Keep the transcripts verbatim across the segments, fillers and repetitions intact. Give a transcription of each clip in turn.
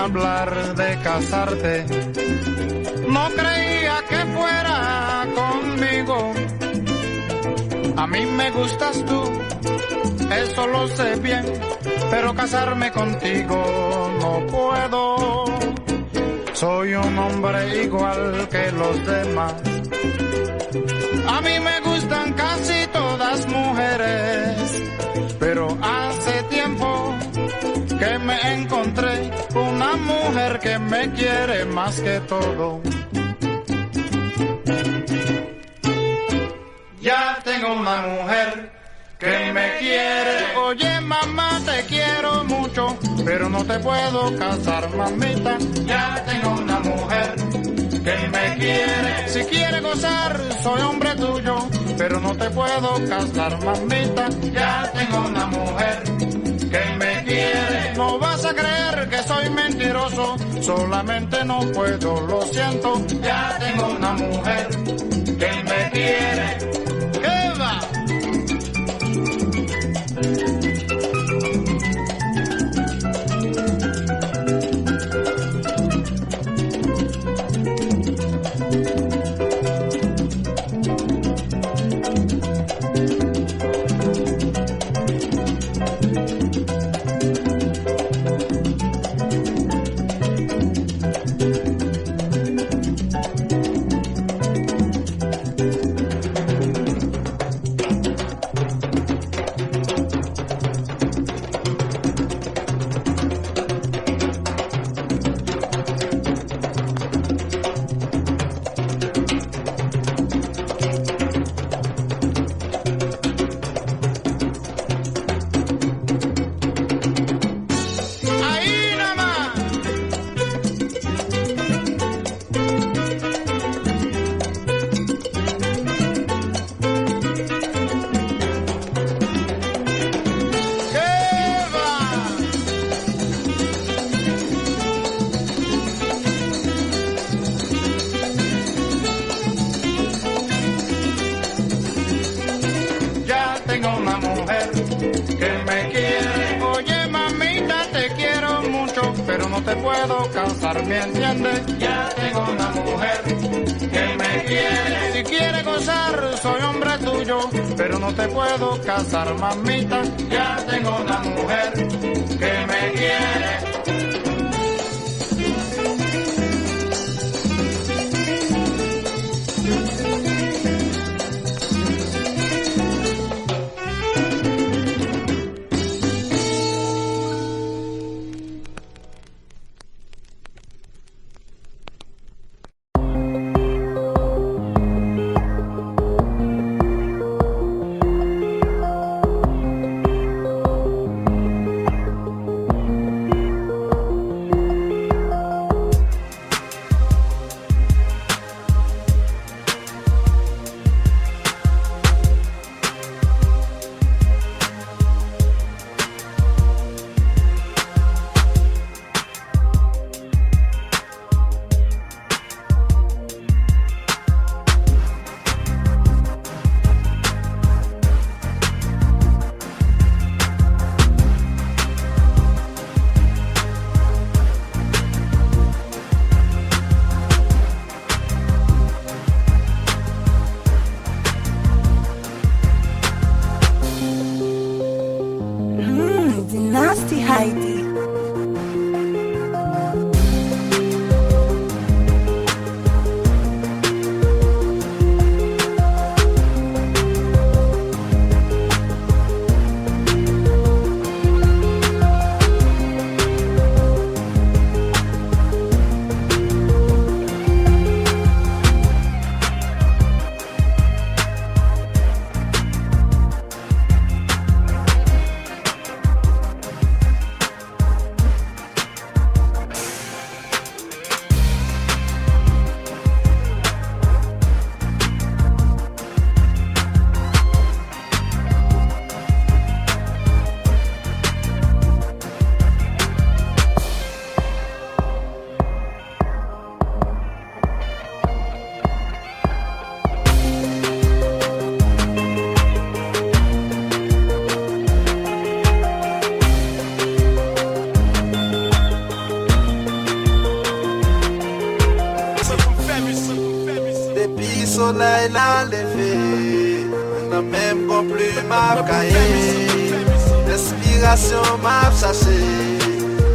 Hablar de casarte, no creía que fuera conmigo. A mí me gustas tú, eso lo sé bien, pero casarme contigo no puedo. Soy un hombre igual que los demás. A mí me gustan casi todas mujeres, pero hace tiempo que me encontré una mujer que me quiere más que todo. Ya tengo una mujer que me quiere. Oye, mamá, te quiero mucho, pero no te puedo casar, mamita. Ya tengo una mujer que me quiere. Si quiere gozar, soy hombre tuyo, pero no te puedo casar, mamita. Ya tengo una mujer que me quiere. No vas a creer que soy mentiroso, solamente no puedo, lo siento. Ya tengo una mujer que me quiere. ¡Eva! Ahí nomás. ¡Eva! Ya tengo una mujer que me quiere. Oye, mamita, te quiero mucho, pero no te puedo casar, ¿me entiendes? Ya tengo una mujer que me quiere. Si quiere gozar, soy hombre tuyo, pero no te puedo casar, mamita. Ya tengo una mujer que me quiere. Solèy la leve, mwen nan menm konpli m ap gaye. Enspirasyon m ap chache,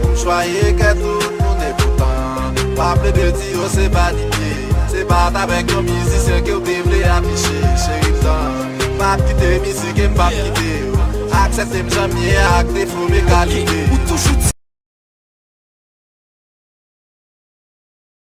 pou m chwaye kè tout moun. Epoutan, pa ple de di yo se vanite. Se pa t avèk yon mizisyen ke w te vle afiche. Cheri m tan, m ap kite mizik e m p ap kite w. Aksepte m jan m ye ak defo m e kalite. Ou toujou